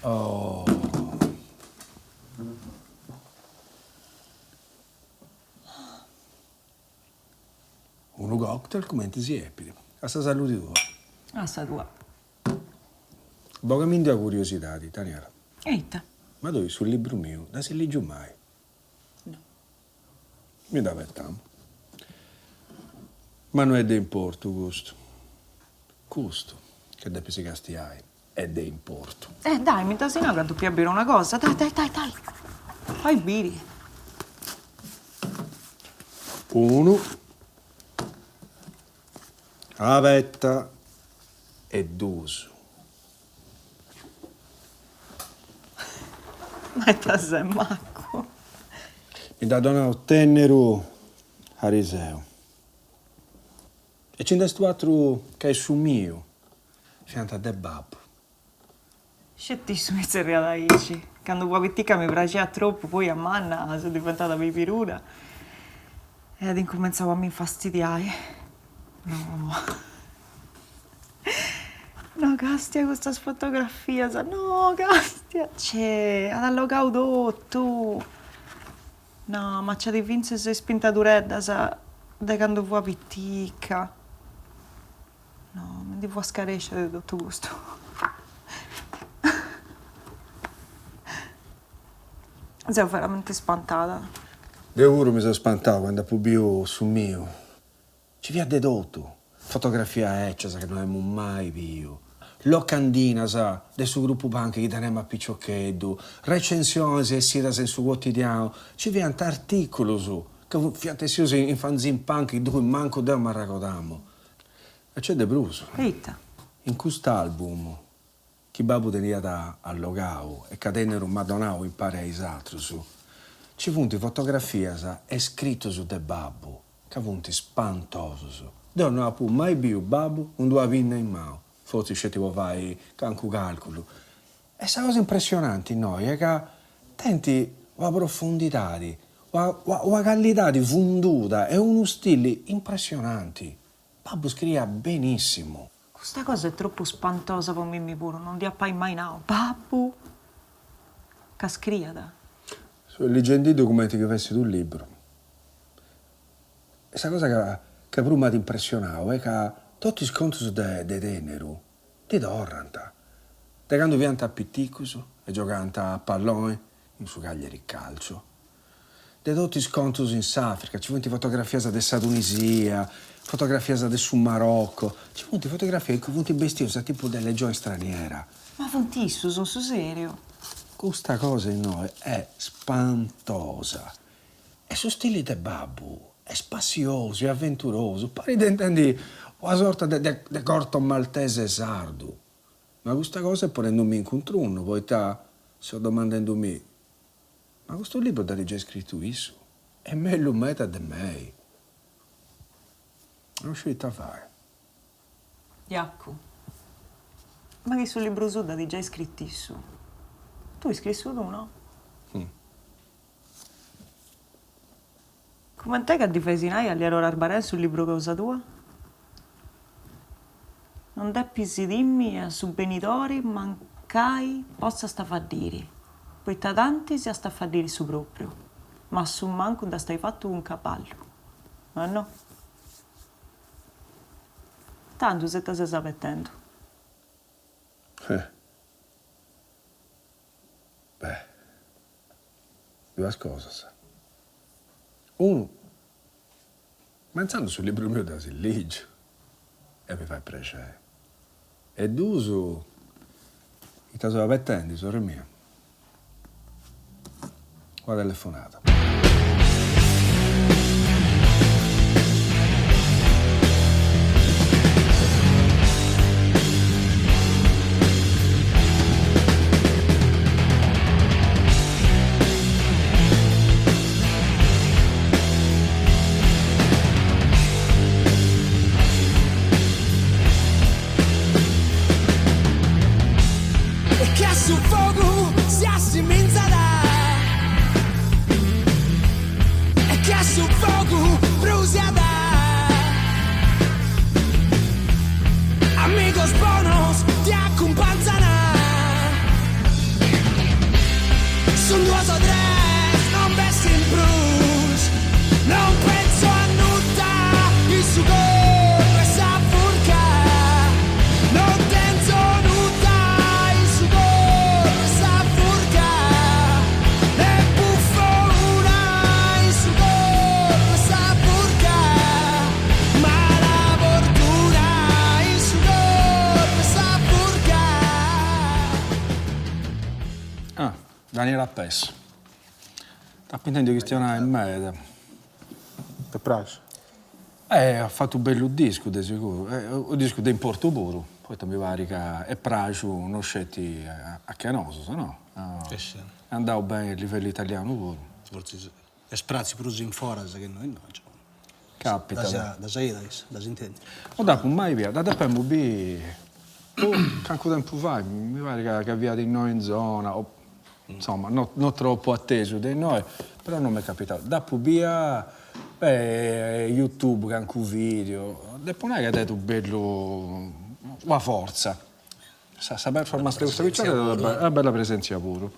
Oh. Unu cocktail cumenti si 'epit. A sa saludi tua. A sa tua. Bogamindi una curiosidadi, Daniela. E ita? Ma tui su libru miu dd'as lìgiu mai? No. Mi dd'abetamu. Ma no est de importu custu. Custu, ca depis castiai, est de importu. Eh dai, mi dd'as nau ca depia biri una cosa, dai dai dai dai. Fai biri. Unu. Abeta e dus. Ma ita ses macu. Mi dd'at donau Tenneru ariseu. E ci nd'est u'atru ca est su miu, fiant de babbu. Sceti issu mi tzerriat aici. Candu fua pitica mi praxiat tropu, poi a manna seu diventada pibiruna e at incumentzau a mi infastidiai. No. No castia custas fotografias, no castia, cè, at allogau totu. No, ma nc'at fintzas is pintadureddas de candu fua pitica. No, mi ndi fua scarescia de totu custu. Seu veramenti spantada. Deu puru mi seu spantau candu apu biu su miu. Nci fiat de totu, fotografias 'ecias ca no emu mai biu, locandinas de su grupu punk chi tenemu a piciocheddu, recensionis essidas in su quotidianu, nci fiant articulus ca fiant essius in fanzine punk chi ddoi mancu deu m'arragodamu. E nc'est de prus. E ita? In cust'album chi babbu teniat allogau e ca Tenneru m'at donau impari a is atrus, nci funt fotografias e scritus de babbu ca funt spantosus. Deu no apu mai biu babbu cun d'una pinna in manu, fortzis sceti po fai cancu calculu. E sa cosa impressionanti innoi est ca tenit una profundidadi, una callidadi funduda e unu stili impressionanti. Babbu scriiat benissimu. Custa cosa est tropu spantosa po mimmi puru, non dd'ia ai mai nau. Babbu ca scriiat. Seu ligendiddu cumenti chi fessit unu libru. E sa cosa ca ca prus m'at impressionau est ca totu is contus de de Tenneru ndi torrant. De candu fiant piticus e giogànt a palloni in su Cagliari Calcio. De totu is contus in s'Africa, nci funt fotografias de sa Tunisia, fotografias de su Marocco, nci funt fotografias chi funt bestius a tipu de legione straniera. Ma funt issus, in su seriu? Custa cosa innoi est spantosa. E su stili de babbu est spassiosu e aventurosu, parit de intendi una sorta de de Corto Maltese sardu. Ma custa cosa est ponendumì in cuntrunnu, poita seu domandendumì Ma custu libru dd'at giai scritu issu, e mellus meda de mei. Non sciu ita fai. Jacu, ma chi su libru suu dd'at giai scritu issu, tui scris su tuu, no? Cument'est ca ddi fais nai a Lianora Arbarè su libru cosa tua? Non depis timmi a su benidori mancai potzast faddiri, poita tanti si ast a faddiri su propriu, ma a su mancu dd'ast ai fatu cun caballu, o no? Tandus ita ses abetendu? Eh. Beh. Duas cosas. Unu. Ma intzandus su libru miu dd'as lìgiu e mi fait prexeri. E dus, ita seu abetendi, sorri mia? Una telefonada. E che a su fogu si assiminzat E che a su fogu brusiat Amigos bonos ti acumpanzan. Daniela Pes. Dd'apu intendiu chistionai meda. T'est praxiu? Eh, at fatu u' bellu discu de seguru, u' discu de importu puru, poita mi parit ca est praxiu no sceti a che nosus, no? Est andau beni a livellu italianu puru. Fortzis est praxiu prus in foras chi no innoi, insoma. Capitat. Dd'as bida issa, dd'as intendia? No dd'apu mai bia, dda depemu biri cancu tempu fait, mi parit ca fiat innoi in zona o Insoma, no no tropu atesu de innoi, però no m'est capitau. Dd'apu bia, beh, youtube cancu video, depu nai ca tenit u' bellu, una fortza. Sa sa performance de custa picioca est una bella presèntzia puru.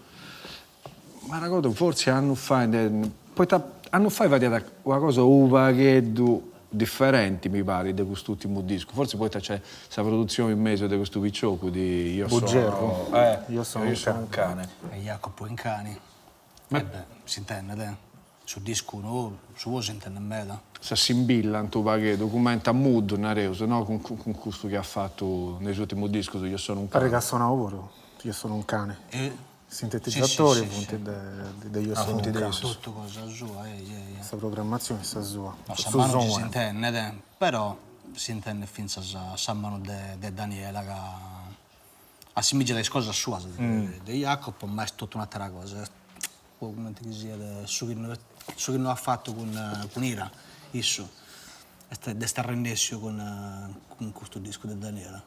M'arregodu fortzis annus fait, poita annus fait fadiat una cosa u' pagheddu Diferenti mi parit de custu ùrtimu discu, fortzis poita nc'est sa produtzioni in mesu de custu piciocu di Io sono Io sono un cane. E Jacopo Incani. E beh, s'intendet eh. Su discu nou suo s'intendet meda. S'assimbillant u' pagheddu, cumenti a mood, nareus, no, cun custu chi at fatu ne is ùrtimus discus Io sono un cane. Parit ca at sonau puru Io sono un cane. Sintetizzatori funt de Io sono un cane. Totu cosa sua, ehi ehi. Sa programmatzioni est sa sua. No, sa manu si s'intendet, però s'intendet fintzas sa manu de Daniela ca assimìgiat a is cosas suas de Jacopo, ma est totu un'atera cosa, est cumenti chi siat su chi no su chi no at fatu cun cun Ira, issu, est dd'est arrennèssiu cun cun custu discu de Daniela.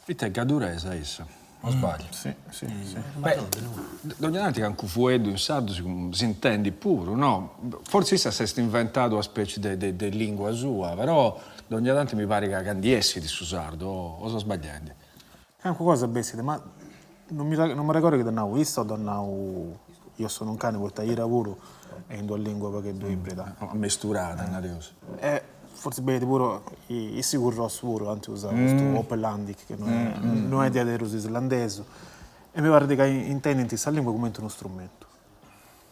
Ita est gadduresa issa, o sbagliu? Si, si, si. Beh, dogna tanti cancu fueddu in sardu s'intendit puru, no? Fortzis issa s'est inventada una specie de de lingua sua, però dogna tanti mi parit ca ndi essit su sardu, o seu sbagliendi? Cancu cosa bessit, ma non mi non m'arregordu chi dd'at nau issa o dd'at nau Io sono un cane, poita Ira puru est in d'una lingua u' pagheddu ibrida. Amesturada, nareus. E fortzis benit puru, is Sigur Rós puru ant usau custu Hopelandic, chi no est no est diaderus islandesu, e mi parrit ca intendint sa lingua cumenti unu strumentu.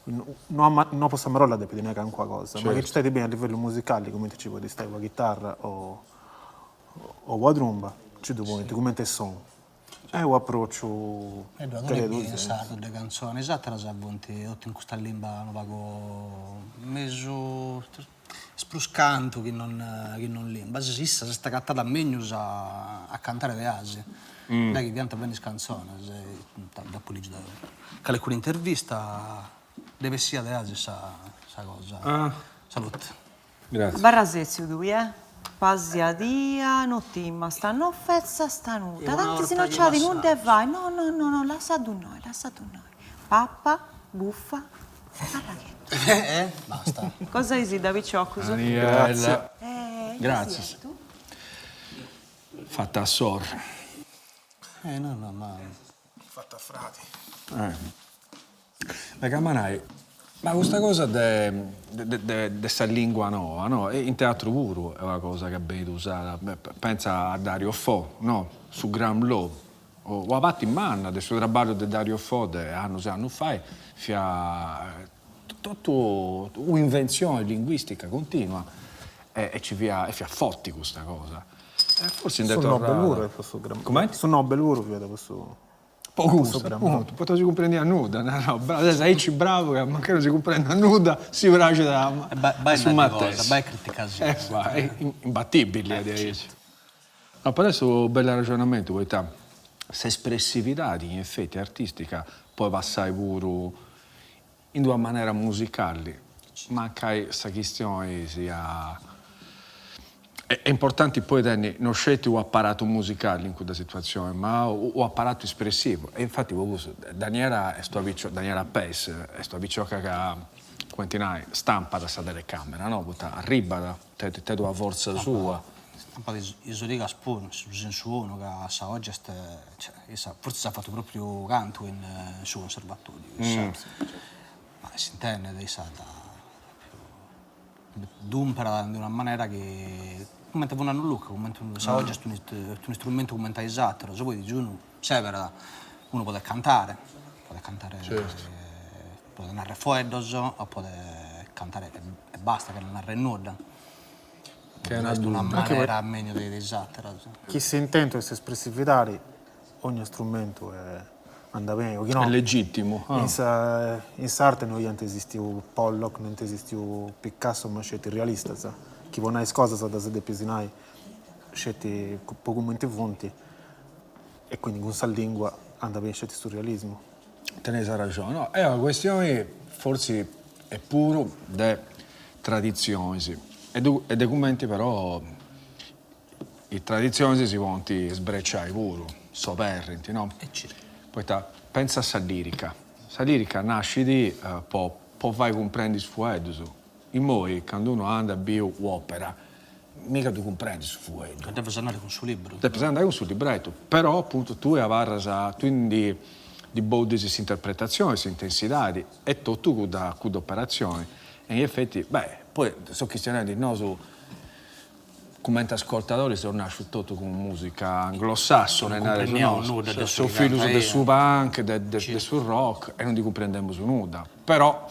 No no po sa marolla depit nai calincuna cosa, ma chi nci stait beni a livellu musicali cumenti nci podit stai una chitarra o o una trumba, nci ddu ponint cumenti sonu. Est u' aprociu E ddu at unu in sardu de cantzonis, is ateras funt totu in custa limba unu pagu mesu, est prus cantu chi non chi non limba, issa s'est agatada meglius a cantare de asi, dai chi fiant beni is cantzonis, dd'apu ligiu calincuna intervista, ddi bessiat de asi sa sa cosa. Salute. Grazie. Abarra setziu tui, eh? Pasiadia, no timasta, no fetzasta nudda, tanti si no nci at nudda 'e fai, no no no no, lassaddu innoi, lassaddu innoi. Papa, buffa, abarra chietu. Eh, basta. Gosaisidda, piciocus. Daniela. Gratzias. Fata a sorri. Eh no no ma. Fata a fradi. Mega a nai, ma custa cosa de de sa lingua noa, no, e in teatru puru est una cosa ca benit usada, pentza a Dario Fo, no, su gramlò, una parti manna de su traballu de Dario Fo de annus e annus fait fiat totu un'inventzioni linguistica continua e e ci fiat e fiat forti custa cosa e forsis nd'est torrada. Su Nobel puru est po su gramlò. Cumenti? Su Nobel puru fiat po su Po custu, appuntu, poita non si cumprendiat nudda, no, ses aici bravu ca mancai non si cumprendat nudda, si praxit a su matessi. Bai criticasì. E bai, imbattibili diaici. No, però est unu bellu arrexonamentu, poita s'espressividadi in effeti artistica podit passai puru in d'una manera musicali, mancai sa chistioni siat Est importanti poi tenni no sceti u' aparatu musicali in cudda situatzioni, ma u' aparatu espressivu. E infati po cussu Daniela est una picioca, Daniela Pes est una picioca ca, cumenti nai, stampat sa telecamera, no, poita arribbat, tenit una fortza sua. Stampat is origas puru, in su sensu 'onu, ca sa 'ogi est, cioè, issa fortzis at fatu propriu cantu in su conservatoriu, issa, ma s'intendet, issa at dd'umperat in una manera chi, cumenti fut nandu Luca, cumenti sa 'ogi est unu istrumentu cumenti a is aterus, poi si unu seberat, unu podet cantare, podet cantare, podet narrer fueddos o podet cantare e basta chena narrer nudda. Chena Est una manera meglius de is ateras. Chi s'intentu est s'espressividadi, ogna strumentu est. Andat beni, o chi no. Est legìtimu. In sa in s'arte no iant esistiu Pollock, no iant esistiu Picasso, ma sceti realistas, chi po nai is cosas ddas depis nai sceti po cumenti funt, e quindi cun sa lingua andat beni sceti su realismu. Teneis arraxoni. No, est una questioni fortzis e puru de traditzionis e de cumenti però Is traditzionis si podint sbreciai puru, s'oberrint, no? Poita pentza a sa lirica, sa lirica nascit po po fai cumprendi is fueddus, immoi candu unu andat a biri un'opera miga ddu cumprendit su fueddu. Depis andai cun su libru. Depis andai cun su libretu, però appuntu tui abarras, tui ndi ndi boddis s'interpretatzioni, s'intensidadi e totu cudda cudda operatzioni e in effetti, beh, poi seu chistionendi nosu Cumenti ascoltadoris seus nascius totu cun musica anglosassone, Non cumprendiaus nudda de su seus fillus de su punk, de su rock e non ndi cumprendemus nudda, però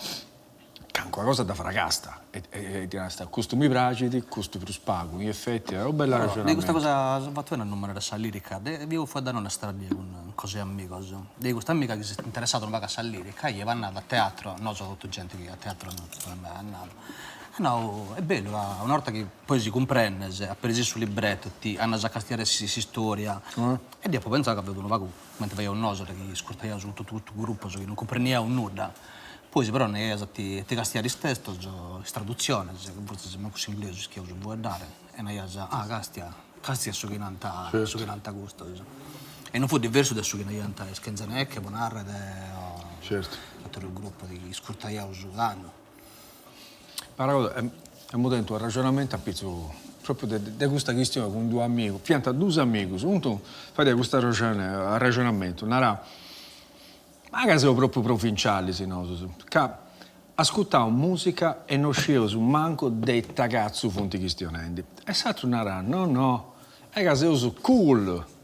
calincuna cosa dda fragasta e ti narasta custu mi praxit, custu prus pagu, in effetti est unu bellu arraxonamentu. De custa cosa as fatu beni a numenare sa lirica, fiu fueddende un'atera die cun cosa 'e amigos, de custa amiga chi s'est interessada unu pagu a sa lirica e iat andadu a teatro, nosu totu genti chi a teatro non est mai andada, at nau est bellu ca una 'orta chi Poi si cumprendes, aperis su libreto, ti andas a castiare s'istoria e deo apo pentzadu ca fiat unu pagu cumenti faiaus nosu de chi iscurtaiaus totu custus grupos chi non cumprendiaus nudda, poi però andaias a ti a ti castiare is testos, is tradutziones, ca fortzis mancu s'inglesu ischiaus fueddare e naias, ah castia, castia su chi nant su chi nant custos. E non fut diversu de su chi naiant is Kenze Neke po narrer o aterus grupos chi iscurtaiaus tando. Però emu tentu arraxonamentu apitzu propriu de de custa chistioni cun d'unu amigu, fiant dus amigus, unu fadiat custu arraxonamentu, naràt, ma ca seus propriu provincialis nosus, ca ascurtaus musica e no scieus mancu de ita catzu funt chistionendi, e s'aturu naràt, no no, est ca seus cool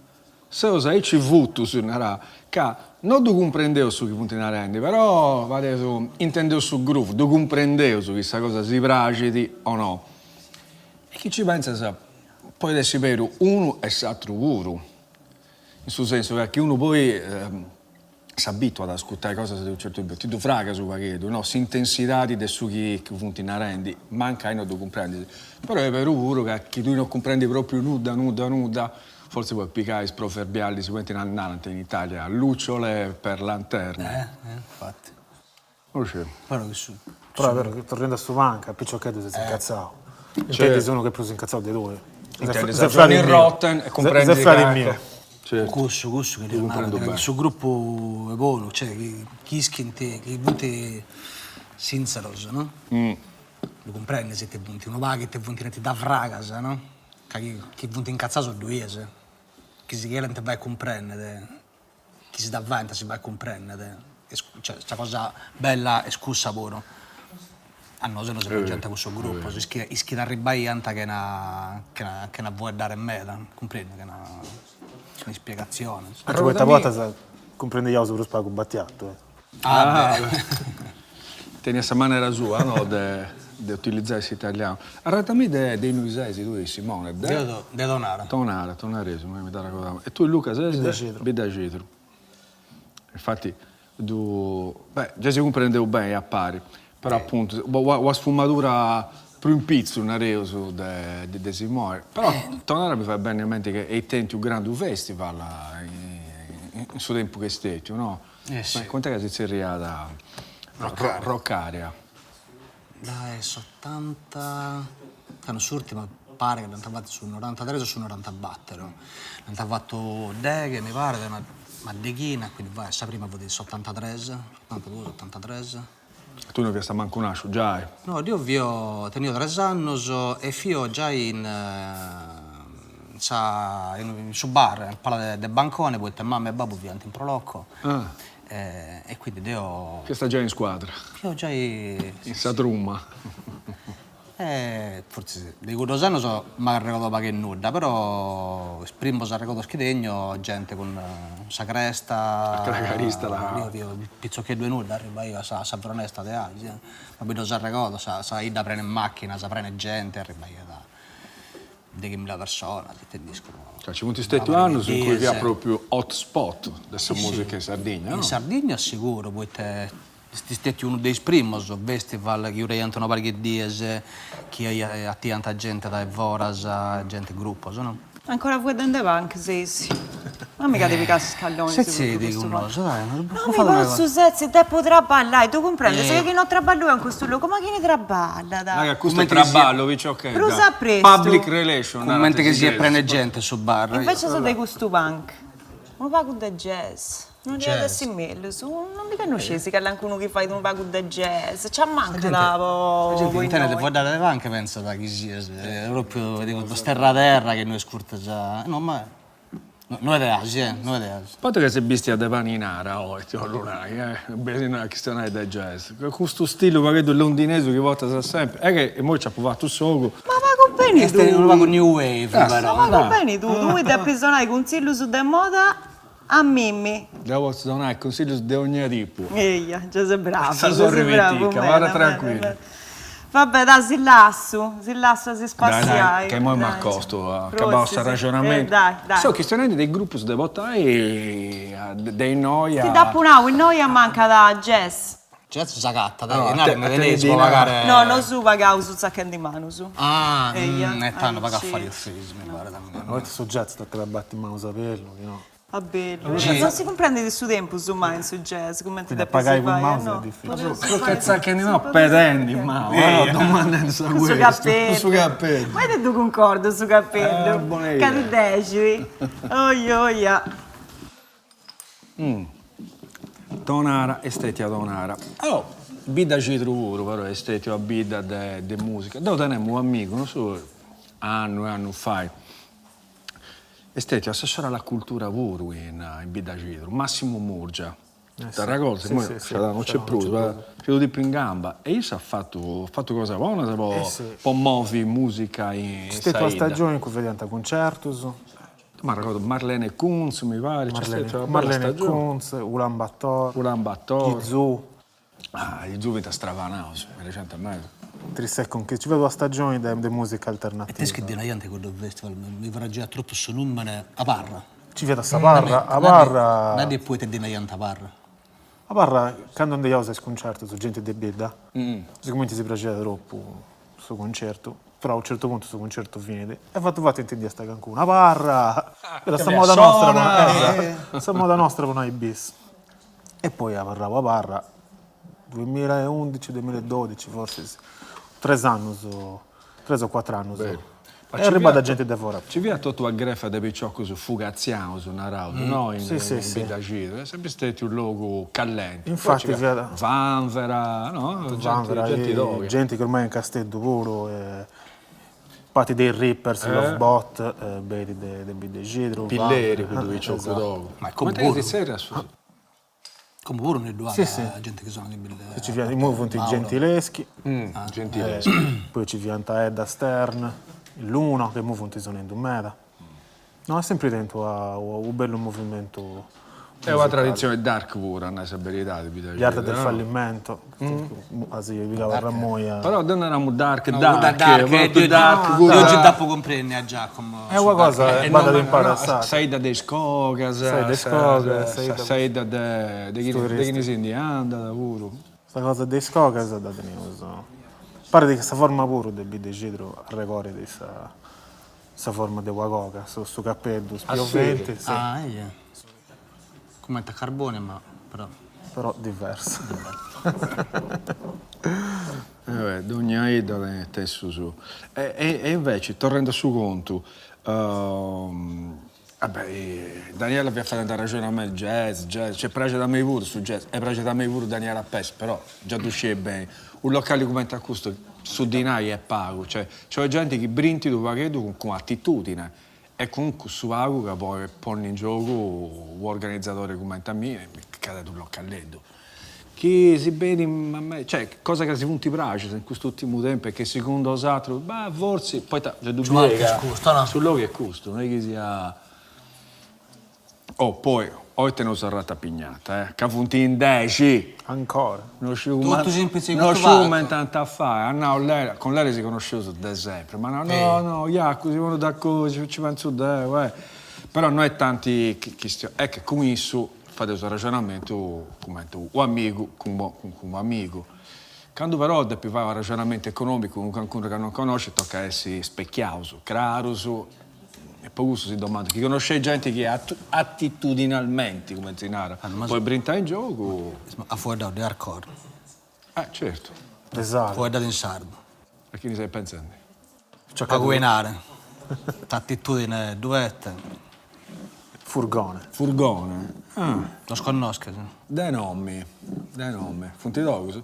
Seus aici futus, narà, ca no ddu cumprendeus su chi funt narendi, però fadeus, intendeus su groove, ddu cumprendeus chi sa cosa si praxit o no. E chi ci pentzas podit essi beru unu e s'aturu puru, in su sensu ca chi unu poi s'abituat a ascurtai cosas de unu certu tipu, ti ddu fragas unu pagheddu, no, s'intensidadi de su chi funt narendi, mancai no ddu cumprendis. Però est beru puru ca chi tui no cumprendis propriu nudda nudda nudda, fortzis podis pigai is proverbialis, cumenti narant in Italia, lucciole per lanterne. Eh, infatti. No sciu. Però cussu. Però est beru, torrendi a su punk, a piciocheddu ses incatzau. Intendis unu chi est prus incatzau de tui. Intendis a Johnny Rotten e cumprendis ca. Ses fradi miu. Cussu, cussu cheria narrer, su gruppu est bonu, cioè chi chi ischint, chi funt sintzeros, no? Lu cumprendes ite funt, unu pagu ite funt, ti dda fragas, no? Ca chi chi funt incatzados ddu 'ies, chi si cherent fai cumprender, chi si dda faent a si fai cumprender, cioè sa cosa bella est cussa puru, a nosu nos praxiant cussos grupos, is chi is chi t'arribaiant chena chena chena fueddare meda, cumprendi, chena chena ispiegatziones. Anche poita a bortas cumprendiaus prus pagu Battiato eh. Ah beh. Teniat sa manera sua no de de utilizzai s'italianu. Arratamì de de innui ses tui Simone, de? Deo de Tonara. Tonara, tonaresu, mi dd'arregodau. E tui Luca ses? Biddacidru. Biddacidru. Infati ddu, beh, giai si cumprendeus beni a pari, però appuntu una sfumadura prus in pitzu, nareus, de de Simone. Però Tonara mi fait benni a menti chi eis tentu unu grandu festival in su tempus chi est stetiu, no? Eh si. Comenti ca si zerriat? Rockarea. Dae s'otanta, cando s'urtima paret chi dd'ant fatu su norantatres o su norantabattero, nd'ant fatu deghe mi paret, una una deghina, quindi fai sa prima fut in s'otantatres, otantaduos otantatres. Tui no fiast mancu nasciu giai? No, deo fio, tenio tres annos e fio giai in sa in su bar, in palas de bancone, poita mama e babbu fiant in Pro Loco E quindi deo. Fiast giai in squadra. Fio giai. In sa truma. E fortzis de cuddos annos m'arregodo pagu e nudda, però is primos arregodos chi tegno gente cun sa cresta. A cragarista la. Deo fio pitzocheddu 'e nudda, arribaio a sa fronesta de asi, ma mi ddos arregodo, sa 'idda prena 'e macchinas, prena 'e gente, arribaiat. Deghimila personas, ite nd'isco. Cioè ci funt stètius annus in cui fiat propriu hot spot de sa musica in Sardigna, no? In Sardigna siguru, poita est stètiu unu de is primos festival chi duraiant una pariga 'e dies, chi atiant gente dae foras, gente grupos, no? Ancora fueddende punk seis? Ma miga ti pigas is callonis po Setzedi cun nosu, dai, no mi potzu setzi, depu traballai, ddu cumprendis ca chi no traballu eo in custu logu, ma chini traballat? Raga, custu est traballu, piciochedda. Prus a prestu. Public relation, narant Cumenti chi siat prena 'e gente su bar. Invecias de custu punk, unu pagu de jazz, non iat essi mellus? Non ndi cannosceis calincunu chi fait unu pagu de jazz, nci ammancat po Sa genti intendet fueddare de punk pensat chi sias propriu sterra terra chi no iscurtas, no ma No est deasi, eh, no est deasi. Poita ca ses bistia de paninara oi, ti 'ollu nai, eh, benit a chistionai de jazz. Custu stilu u' pagheddu londinesu chi portas sempri, est che immoi ci apu fatu s'ogu. Ma pagu beni tui. Est unu pagu new wave però. Ma pagu beni tui, tui depis donai cunsillus de moda a mimmi. Deu potzu donai cunsillus de ogna tipu. Eia, già ses bravu, Sa sorri pitica, abarra tranquilla. Vabbè, dai, si lassu, si lassu a si spassiai. Dai, dai, ca immoi m'acostu, acabau s'arraxonamentu. Dai, dai. Seu chistionendi de is grupus de portai de innoi a. Ti dd'apu nau, innoi ammancat jazz. Jazz s'agatat, dinari ndi teneis po pagare. No, nosu pagaus tzachendi manus. Ah, e tando pagu afarius feis, mi paret a mei. Poita su jazz tocat a bati manus a bellu, chi no. A bellu. Non si cumprendit su tempus mai in su jazz, cumenti Quindi a depis pagai fai, cun manus no? est difficili. Prus che tzachendi manus, pedendi manus, no domandendi sa Cun su capeddu. Cun su capeddu. Ma ite ddu cuncordu su capeddu. Bona idea. Ca ti dexit. Oia oia. Tonara est stetia Tonara. Allora, Biddacidru puru però est stetia una bidda de de musica. Deu tenemu u' amigu, non su, annu e annu fait, Est stetiu assessore alla cultura puru in in Biddacidru, Massimu Murgia, t'arregordas? Immoi non nc'est prus, fiat unu tipu in gamba e issu at fatu at fatu cosas bonas po po movi musica in Nc'est sa stetia una 'idda. stagioni in cui fadiant cuncertus. M'arregordu Marlene Kuntz mi parit, nc'est stetia una bella Marlene stagioni. Kuntz, Ulan Bator. Ulan Bator. Gli Zu. Ah, gli Zu fiant stravanaus, praxiant meda. Three Second Kiss, nci fiat una stagioni de de musica alternativa. It'est chi ddi naiant cuddu festival, mi pragiat tropu su numene, a parra. Nci fiat sa parra, a parra. Nadi poita ddi naiant a parra. A parra, candu andaiaus a is cuncertus, genti de bidda, sigumenti si praxiat tropu su cuncertu, però a u' certu puntu su cuncertu finit e fatu fatu intendiast cancunu, a parra! Fiat sa moda nostra po nai, sa moda nostra po nai bis. E poi abarrau a parra, duemilaeundixi duemilaedodixi forsis, tres annus, tres o cuatr'annus. E arribada genti de fora. Ci fiat totu una grefa de piciocus fugatziaus, naraus, no, in Biddacidru, est sempri stetiu unu logu callenti. Infati fiat. Vanvera, no, genti toga. Genti chi ormai in Casteddu puru e Parti de is Rippers, Love Bot, benit de Biddacidru. Pilleri, cuddu piciocu togu. Ma como puru. Si zerriat su. Como puru ndi ddu at genti chi sonat in Bidda. Ci fiant, imoi funt i Gentileschi. Gentileschi. Poi ci fiant Edda Stern, Luno, chi imoi funt sonendu meda. No, at sempri tentu unu bellu movimentu È una traditzione dark puru, a nai sa beridadi, Gli Arte del Fallimento, as pigau a Ramoia. Però deu naramu dark dark, propriu dark puru. Deu già dd'apu cumprendiu a Giacomo. Est una cosa chi andat impari a s'atra. Sa 'idda de is cogas, sa 'idda de de chini si ndi andat puru. Sa cosa de is cogas dda teneus. Parit chi sa forma puru de Biddacidru arregorrit sa Sa forma de una coga, su capeddu spioventi, si. Ah, eia. Cumenti a Carbònia, ma però. Però diversa. Eh beh, dogna 'idda tenet su suu. E e inveci, torrendi a su contu, vabbè, Daniela fiat fadendi arraxonamentus, jazz, jazz, cioè praxit a mei puru su jazz e praxit a mei puru Daniela Pes, però già ddu scieis beni, unu locali cumenti a custu su dinai est pagu, cioè nc'est genti chi brintit unu pagheddu cun attitudine e cun cussu pagu ca podit ponni in giogu u' organizadori cumenti a mie ca tenit unu localeddu. Chi si benit a mei, cioè cosa ca si funt praxias in custu urtimu tempu e che segundu 'osatrus, bah forsis, poita già ddu bieis ca su logu est custu, no est chi sia. Oh, poi, oi teneus arrata pignata, eh, ca funt in dexi! Ancora. No sciu Totus in pitzu 'e no custu sciu palcu. cumenti ant a fai, at nau Lele, cun Lele si connosceus de sempri, m'at nau, no, no, Jacu, si ponit d'accordiu, ci pentzu deu, eh. Però no est tanti chistioni, est che cun issu fadeus arrexonamentu cumenti u' amigu cun cun u' amigu. Candu però depis fai u' arrexonamentu economicu cun cancunu ca non connoscis tocat a essi specchiaus, crarus, E po cussu si domandu, chi connosceis genti chi attitudinalmenti, cumenti si narat, podit brintai in giogu. At fueddau de hardcore. Eh, certu. De sardu. Fueddat in sardu. A chini seis pentzendi? Pagu 'inari. Attitudine ddu est. Furgone. Furgone, ah. Los connosches? De nomi, de nomi. Funt togus?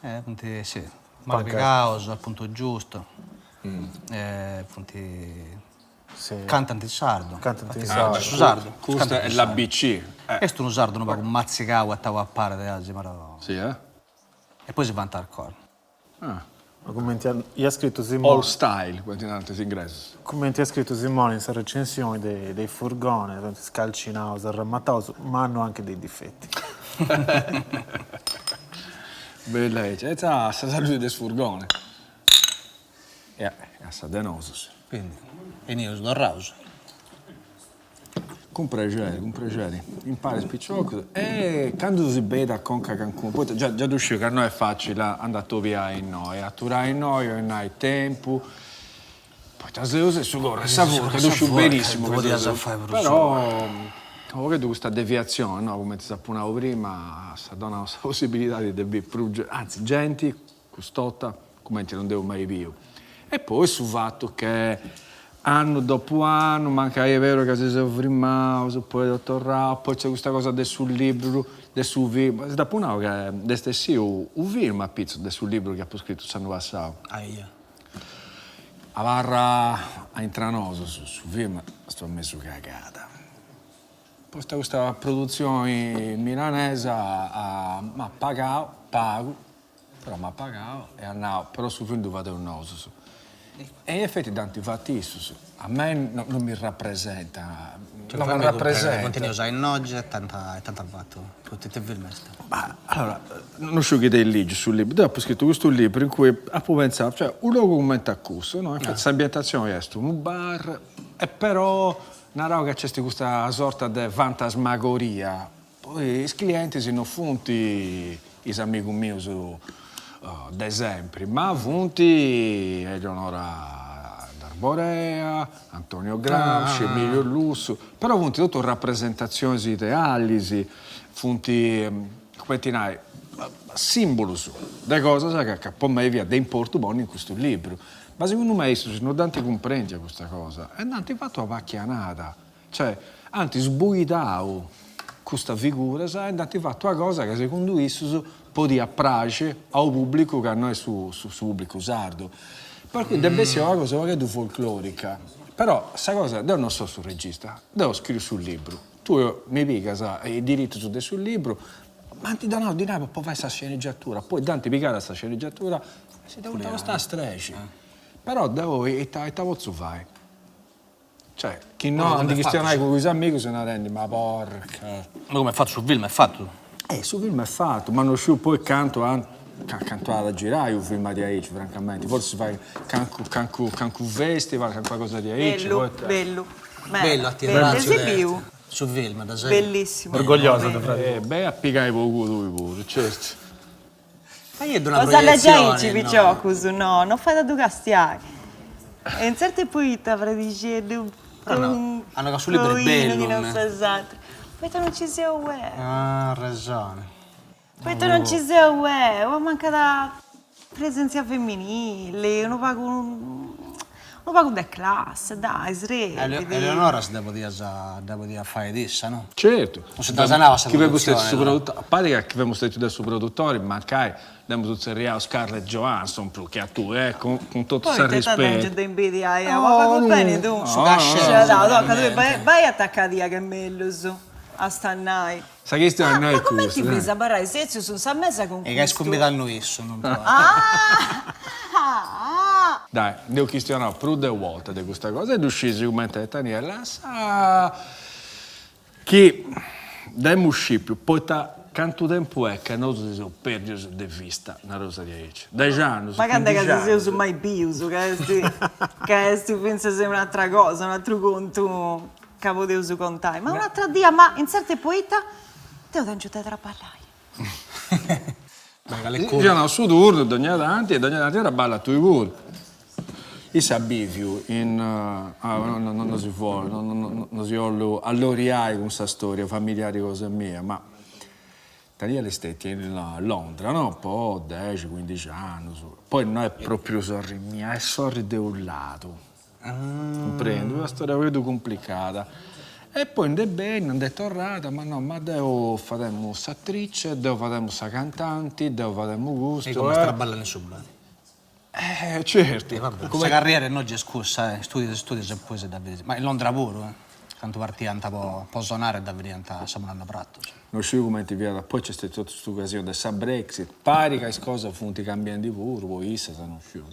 Eh, funt, si. Mali pigaus, al punto giusto. Funt cantant in sardu. Cantant in sardu. Su sardu. Custa est l'ABC. Est unu sardu unu pagu matzigau 'etau a pare de asi, però. Si eh? E poi si faint hardcore. Ah. Ma cumenti iat scritu Simoni. Old style, cumenti narant is ingresus. Cumenti iat scritu Simoni in sa recensioni de is Furgone, funt scalcinaus, arremataus, ma hanno anche dei difetti. Bella aici. E sa saludi de is Furgone. E a sa de nosus. Quindi, 'enius torraus. Cun prexeri, cun prexeri. Impari is piciocus e candu si benit a conca cancunu, poita già già ddu sciu ca no est facili a andai a atobiai innoi, a aturai innoi 'olit nai tempu, poita seus e su corru 'e sa furca, ddu sciu benissimu ca seus, però unu pagheddu custa deviatzioni, no, cumenti s'apu nau prima, s'at donau sa possibilidadi de biri prus, anzi genti cust'orta cumenti non dd'eus mai biu. E poi su fatu che annu dopu annu, mancai est beru ca si seus frimaus, poi eus torrau, poi nc'est custa cosa de su liburu, de su film, si dd'apu nau ca nd'est essiu u' film apitzus de su liburu chi apu scritu s'annu passau. Aia. Abarra a intra nosus, su film est una mesu cagada. Posta custa produtzioni milanesa m'at pagau pagu Però m'at pagau e at nau, però su film ddu fadeus nosus. E in effetti dd'ant fatu issus. A mei non mi rapresentat, non mi rapresentat. Funt 'enius a innogi e t'ant fatu, poita ite film est? Ma allora, non sciu chi dd'eis ligiu su liburu, deu apu scritu custu liburu in cui apu pentzau, cioè unu logu cumenti a cussu, no, infati s'ambientazioni est unu bar e però naraus ca nc'est custa sorta de fantasmagoria Poi is clientis no funt is amigus mius de sempri, ma funt Eleonora D'Arborea, Antonio Gramsci, Emilio Lussu, però funt totus rapresentatzionis idealis, funt, cumenti nai, simbulus de cosas ca po mei fiat de importu ponni in custu libru. Ma segundu mei issus no dd'ant cumprendia custa cosa e nd'ant fatu una pachianada Cioè, ant sbuidau custas figuras e nd'ant fatu una cosa ca segundu issus podiat praxi a unu pubblicu ca no est su su pubblicu sardu. Per cui nd'est bessia una cosa unu pagheddu folclorica. Però sa cosa, deu non so su regista, deu scriu su libru, tui mi pigas is diritus de su libru, m'ant donau dinai po fai sa sceneggiatura, poi dd'ant pigada sa sceneggiatura e si dda funt costada strexi. Però deu ita ita potzu fai? Cioè, chi no a ndi chistionai cun is amigus narendi, ma porca. Ma come est fatu su film est fatu? Eh, su film est fatu, ma no sciu poi cantu ant, cantu at a girai unu film diaici, francamenti, forsis fait cancu cancu cancu festival, cancuna cosa diaici, Bellu, poita. bellu, meda. Bellu, a tie Bellu, praxit dd'as biu? Su film, ddas Bellissimu. Orgogliosa de fradi Eh, beni a pigai po culu tui puru, certu. Cosa legi aici piciocus, no, no fait a ddu castiai. E intzertu poita fradixeddu Però no, ca su libru est bellu. Chi non ses atru. Poita non ci seu eo. Ah, arrexoni. Poita non ci seu eo, mancat presentzia femminili, unu pagu Unu pagu de classe, dai, srebit. Eleonora si dda podias, dda podiat fai issa, no? Certu. Non si dda sanava sa Chi femus produtzione. stetiu su produtori, a parti ca chi femus stetiu deu su produtori, mancai dd'emus tzerriau Scarlett Johansson prus che a tui, eh, cun cun totu Poita ita s'arrispetu. tengiu de imbidiai, ma pagu beni tu. Su cachet. Sciadau, tui bai atacadia ch'est mellus a sta nai. Sa chistioni no est Ma cumenti custa. feis a abarrai setzius in sa mesa cun custu? E ca est cumbidandu issu, non tui. Ah! Dai, nd'eus chistionau prus de u' 'orta de custa cosa e ddu sciis cumenti est Taniela, sa. Chi dd'emu scipiu, poita cantu tempu est ca nosu si seus perdius de vista, naraus diaici, dexi annus, Ma cand'est cuindixi ca si annus. seus mai bius, ca est ca est fintzas un'atra cosa, un'atru contu ca podeus contai. Ma un'atra dia, ma intzertu e poita, deu tengiu de traballai. Ti donau su turnu dogna tanti e dogna tanti traballa tui puru. Issa at biviu in, no si no si 'ollu alloriai cun sa storia familiari cosa mia, ma Daniela est stetia in Londra no, po dexi cuindixi annus, poi no est propriu sorri mia, est sorri de unu ladu Cumprendi? Una storia unu pagheddu cumplicada. E poi nd'est bennia, nd'est torrada, ma no, ma deu fademu s'atrice, deu fademu sa cantanti, deu fademu custu. E como est traballende in su bar. Eh certu. E vabbè, sa carriera innogi est cussa, eh, studias studias e poi si dda bidis. Ma in Londra puru, eh, candu partiant po po sonare dda bidiant samunande pratus. No sciu cumenti fiat, poi nc'est stetiu totu custu casinu de sa Brexit, parit ca is cosas funt cambiendi puru po issas, no sciu.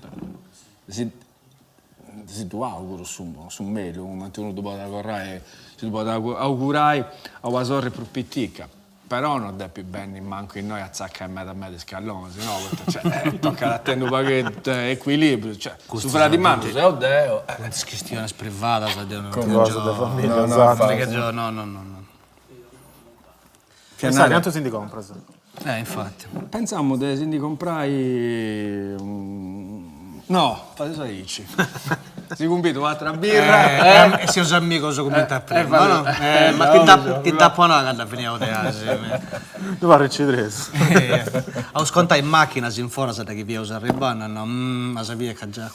Si Si ddu auguru su su mellus, cumenti unu ddu podit augurrai, si ddu podit augurai a una sorri prus pitica, però no depit benni mancu innoi a tzacai meda meda is callonis, no, poita cioè tocat a tenni unu pagheddu de equilibriu, cioè su fradi mannu seu deu. Funt is chistionis privadas deu non Cosas de familia, esatto. No no no no. E sa cantu si ndi compras? Eh infati. Pentzamu de si ndi comprai no, fadeus aici, si cumbidu u'atra birra e seus amigos cumenti a prima no? Ma ti dd'apo nau candu finiaus de asi. Ddu parrit tres. Aus contai is machinas in foras da chi fiaus arribandi, no ma sa via ca già.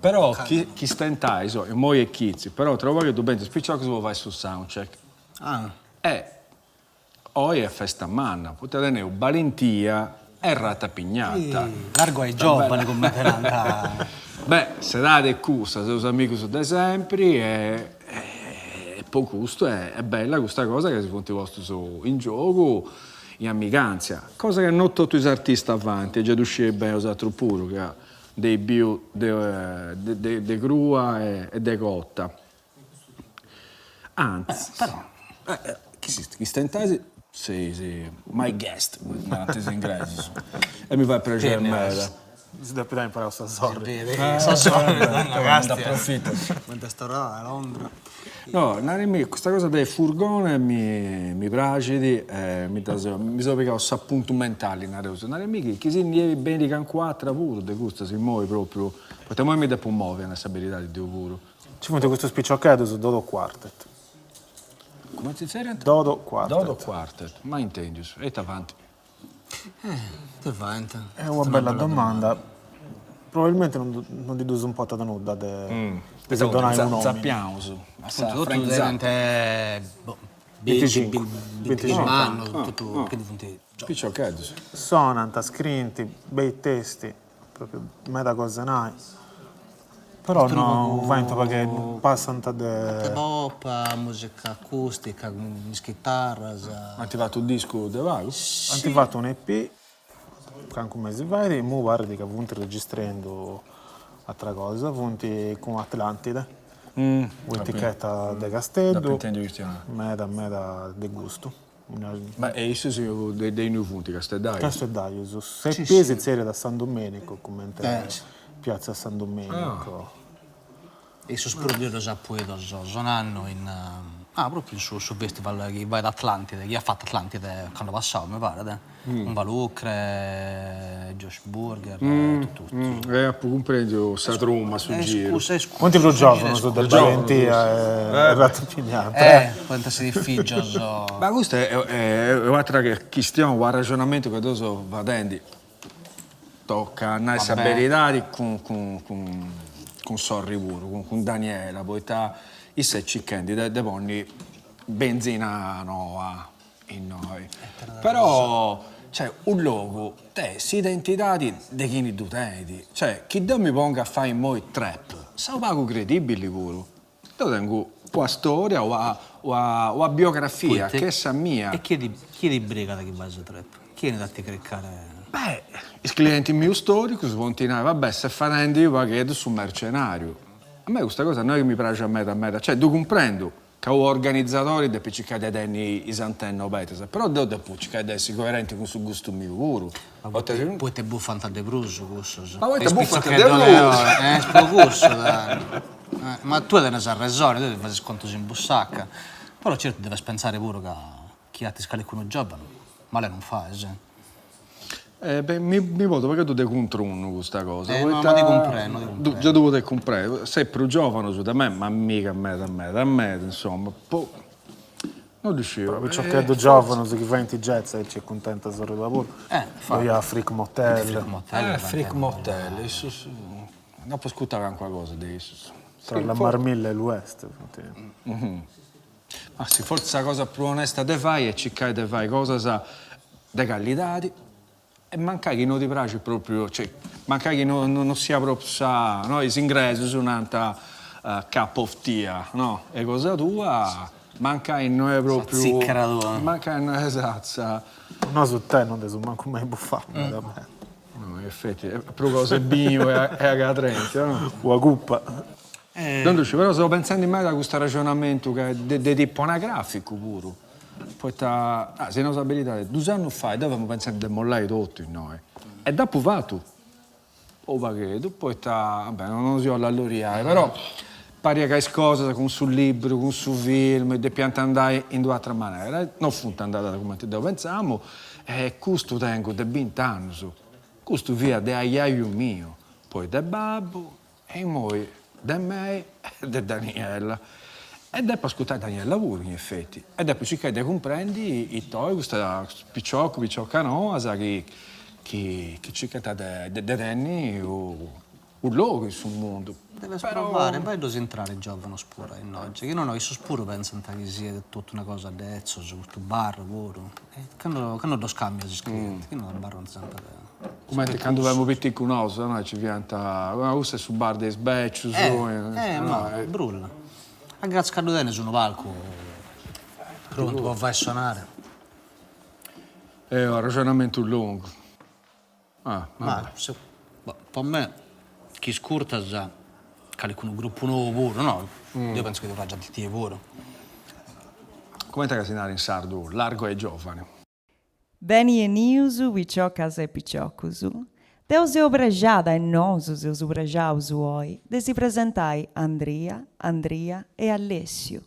Però chi stentais, immoi est chitzi, però tra u' pagheddu benint is piciocus po fai su soundcheck. E Oi est festa manna, poita teneus Balentia e Ratapignata. Largu ai giovani cumenti nant. Beh, s'edadi est cussa, seus amigus de sempri e po custu est bella custa cosa ca si funt postus in giogu in amigantzia, cosa ca no totu is artistas faint e giai ddu scieis beni 'osatrus puru ca nd'eis biu de crua e de cota. Antzis, però, chi si stentais seis my guest, cumenti narant is ingresus, e mi fait prexeri meda. Si depit ai imparau sa sorri. Sa sorri, nd'aprofitu. Cumenti est torrada de Londra. No, narimi, custa cosa de furgone mi mi praxit e mi dda seu, mi seu pigau s'apuntu mentali, nareus, narimi chi si ndi 'enit beni calincun'atra puru de custas immoi propriu, poita immoi mi depu movi, a nai sa beridadi deu puru. Nci funt custus piciocheddus Dodo Quartet. Cumenti si zerriant? Dodo Quartet. Dodo Quartet, mai intendius. E ita faint? Eh, ita faint? Est una bella domanda. Probabilmenti non ndi ddus importat nudda de de si donai unu nomini. Zapiaus. Totu tenint Binticincu. Binticincu annus, totu, quindi funt Piciocheddus. Sonant, scrint, bei testi. Propriu meda cosa 'e nai. Però no faint u' pagheddu, passant de. Pop, musica acustica cun is chitarras. Ant fatu u' discu de pagu? Ant fatu un EP cancu mesi fait, imui parit ca funt registrendu atra cosa, funt cun Atlantide, un'etichetta de Casteddu, meda meda de gustu. Ma e issus de innui funt, casteddaius? Casteddaius. S'EP si zerriat San Domenico, cumenti piazza San Domenico. Issus puru ddus apu bidos sonandu in, ah propriu in su su festival chi fait Atlantide, chi at fatu Atlantide ocannu passau mi paret, cun Valùcre, Josh Burger e totu custus. E apu cumprendiu sa truma, su giru. Funt prus giòvunus de Balentia e Ratapignata. Eh, podint essi is fìgios. Ma custa est u'atera chistioni, u' arrexonamentu ca deu seu fadendi, tocat a nai sa beridadi cun cun sorri puru, cun Daniela, poita issa est circhendi de ponni benzina noa innoi. Però, cioè, u' logu tenit s'identidadi de chini ddu tenit, cioè, chi deu mi pongu a fai immoi trap, seu pagu credibili puru, deu tengu una storia, una una biografia chi est sa mia. E chie ti chie ti brigat chi fais trap? Chie 'enit a ti cricare? Beh, is clientis mius storicus podint nai, va bè, ses fadendi u' pagheddu su mercenariu. A mei custa cosa no est chi mi praxat meda meda, cioè ddu cumprendu. Ca u' organizadori depit circai de tenni is antennas obertas, però deu depu circai de essi coerenti cun su gustu miu puru. Poita bufant de prus cussos. Ma poita bufant de prus. Est po cussu tando. Ma tue tenes arresone, tue ti fais is contos in bussaca, però certu deves pensare puru ca chi 'atis calicunu giovanu, male non faes. Eh beh mi mi portu unu pagheddu de cuntrunnu custa cosa, Eh no, ma ti cumprendo, ti cumprendo. Già ddu podes cumprendi, ses prus giovanu de me, ma miga meda meda meda, insomma, boh, non ddu sciu. Però piciocheddus giovanus chi faint jazz aici est cuntenta sorri tua puru. Eh, Ddoi at Freak Motel. Freak Motel. Eh, Freak Motel, issus, nd'apu ascurtau calincuna cosa de issus. Tra la Marmilla e l'Ouest funt. Ma si fortzis sa cosa prus onesta de fai est circai de fai cosas de callidadi e mancai chi no ti praxit propriu, cioè, mancai chi no no siat propriu sa, no, is ingresus nant cup of tea, no, e cosa tua mancai no est propriu. Sa tzicchera tua. Mancai no est sa. Nosu tè non dd'eus mancu mai bufau meda meda. No, in effetti, est prus cosa 'e binu e agadrèntzia, no? Ua cuppa. Non ddu sciu, però seu pentzendi meda a custu arraxonamentu ca est de tipu anagraficu puru, poita, ah, si nau sa beridadi, dus annus fait deu femu pentzendi de mollai totu innoi e dd'apu fatu u' pagheddu, poita, va bè, non si 'ollu alloriai, però pariat ca is cosas cun su liburu, cun su film, depiant andai in d'u'atera manera e non funt andadas cumenti deu pentzamu e custu tengu de bint'annus, custu fiat de ajaju miu, poi de babbu E immoi de mei e de Daniela. E depu ascurtai Daniela puru in effetti. E depu circai de cumprendi ita 'olit custa piciocu, picioca noas chi chi circant de de tenni u' logu in su mundu. Deves provare, faeddos intrare giovanos puru a inoghe, chi nono issos puru pensant chi siet totu una cosa de 'etzos, custu bar puru. E cando cando ddos cambias is clientes, chi no abarrant sempre Cumenti candu femus piticu nosu, no, ci fiant, no, cussu est su bar de is becius, Eh, eh, ma brulla. A gratzias ca ddu tenes unu palcu prontu po fai sonare. Est u' arraxonamentu longu. Ah, Ma po me chi iscurtas calicunu gruppu nou puru, no? Deu pensu chi ti pragiat a tie puru. Cumenti ca si narat in sardu largo ai giovani. Beni 'enius piciocas e piciocus. Deu seu prexada e nosu seus prexaus oi de si presentai Andria, Andria e Alessiu,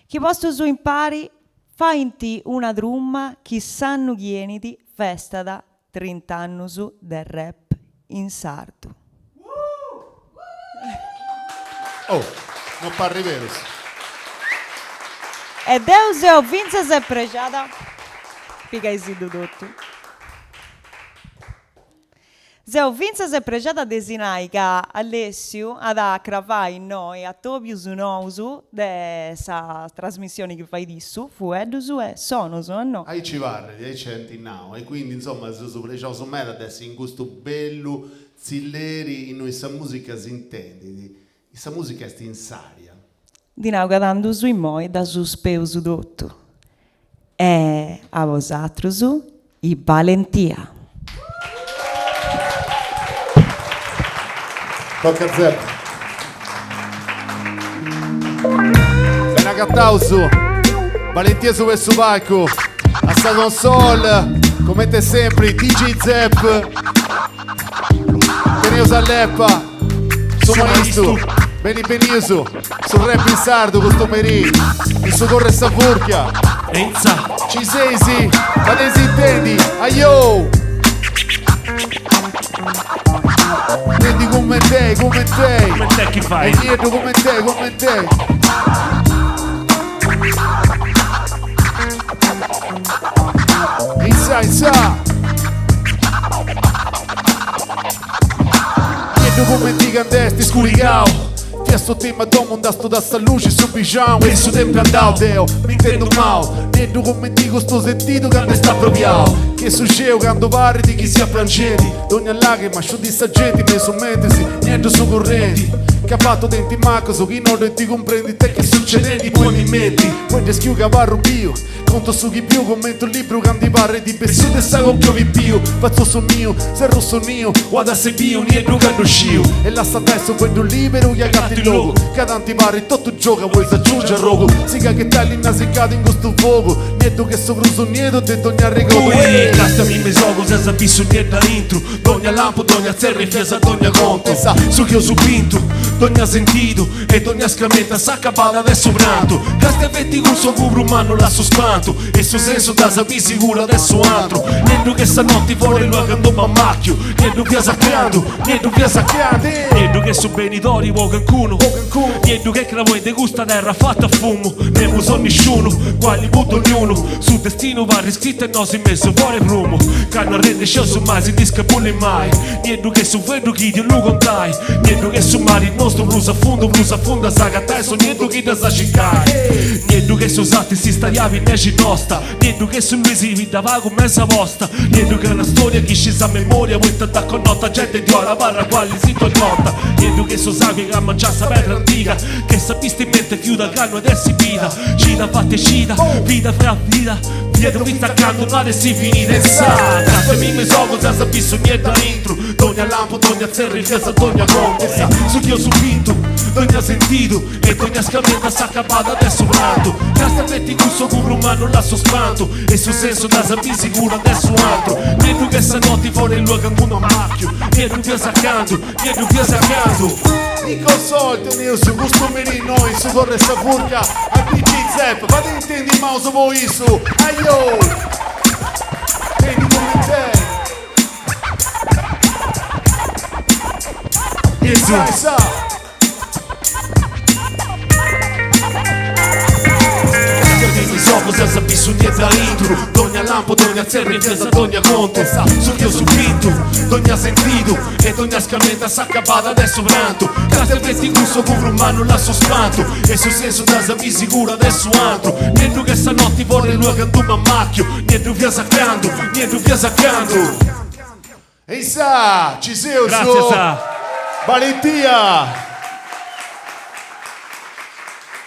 chi postus impari faint una truma chi s'annu chi 'enit festat trint'annus de rap in sardu. Oh, no parrit berus. E deu seu fintzas e prexada, pigaisiddu totu. Seu fintzas e prexada de si nai ca Alessiu at a cravai innoi atobius nous de sa trasmissioni chi fait issu, Fueddus e Sonus, o no? Aici parrit, aici ant nau e quindi insomma seus prexaus meda de essi in custu bellu Tzilleri innui sa musica s'intendit, sa musica est in s'aria. Ddi nau ca tandus immoi dda suspeus totu. E a bosatrus i Balentia. Tocca Zep. Bene agataus, Balentia asuba 'e su palcu, a sa console, comente sempri, DJ Zep. Teneus a Leppa, su maistu, beni benius, su rap in sardu custu merì, in su Corr'e sa Furchia. Ci seis? Fadeisi intendi, aio! Intendi cument'ei, cument'ei. Cument'è chi fai? E nieddu cument'ei, cument'ei. Insa, insa. Nieddu cumenti cand'est iscurigau Fiast totu in domu nd'as studau sa luxi su bixau E su tempu andau deu m'intendu mau Nieddu cumenti custu sentidu candu est apropiau. Che su ceu candu parrit chi siat prangendi Dogna lagrima sciuddit sa genti me su mentris nieddu su currenti Ca fatu tenti macus chi no ddu ti cumprendi ita est succedendi poi mi menti Poi ddu schiu ca abarru biu Contu su chi biu cumenti unu libru ca ndi parrit bessiu de sa conca 'e pipiu Fatzu su miu, serru su niu, o at essi biu nieddu ca ddu sciu E lassa andai su fueddu liberu chi agatit logu Ca tanti parrit totu giogu poi s'agiungi arrogu Siga a ghetai linna siccada in custu fogu Nieddu che su prus nieddu de dogna arregodu Tui càstiami me is ogus as a bì su nieddu aintru Dogna lampu, dogna tzerriu finas a dogna contu Su chi eus bintu, dogna sentidu E dogna scramenta s'acabada de su prantu Castia feti cun s'ogu prus mannu lassu spantu E su sensu ddas a bì sigura de su antru Nieddu che sa notti fora 'e lua candu m'ammacchiu Nieddu finas a candu, nieddu finas a candu Nieddu che su benidori po cancunu Nieddu che cravoi de custa terra fata a fumu Nemus o nisciunu, uguali po dognunu Su destinu parrit scrittu e nosu in mesu fora 'e prumu Ca no arrennesceus mai si ndi scabulli mai Nieddu che su fueddu chi ti 'ollu contai Nieddu che su mari nostru prus a fundu prus a fundu as agatai su nieddu chi dd'as a circai Nieddu che su sartu in s'istadiabi nexi nosta Nieddu che su Luisi bidda pagu mesa posta Nieddu che una storia chi scis a memoria poita dd'at connota genti di ora abarrat uguali si donnota Nieddu che su sangue ca mangiat sa pedra antiga Che sa vista in mente fiuda ca no at essi bida Cida fatu 'e cida vida fra vida Nieddu fintzas a candu no at essi finida Insa càstiami me is ogus as a bì su nieddu aintru Dogna lampu, dogna tzerriu finas a dogna contu Su chi eus bintu, dogna sentidu E dogna scamenta s'acabada de su prantu Castia feti cun s'ogu prus mannu lassu spantu E su sensu ddas a bì sigura de su antru Nieddu che sa noti fora 'e lua candu m'ammacchiu Nieddu finas a candu, nieddu finas a candu. In console teneus custu merì innoi in su Corr'e sa Furca a DJ Zep, fadei intendi is maus po issu, aio! Tendi cumenti est. Is ogus as a bì su nieddu aintru Dogna lampu, dogna tzerriu finas a dogna contu Su chi eus bintu, dogna sentidu E dogna scamenta s'acabada de su prantu Castia feti cun s'ogu prus mannu lassu spantu E su sensu ddas a bì sigura de su antru Nieddu che sa notti fora 'e lua candu m'ammacchiu Nieddu finas a candu, nieddu finas a candu. E insa, ci seus! Gràtzias! Balentia!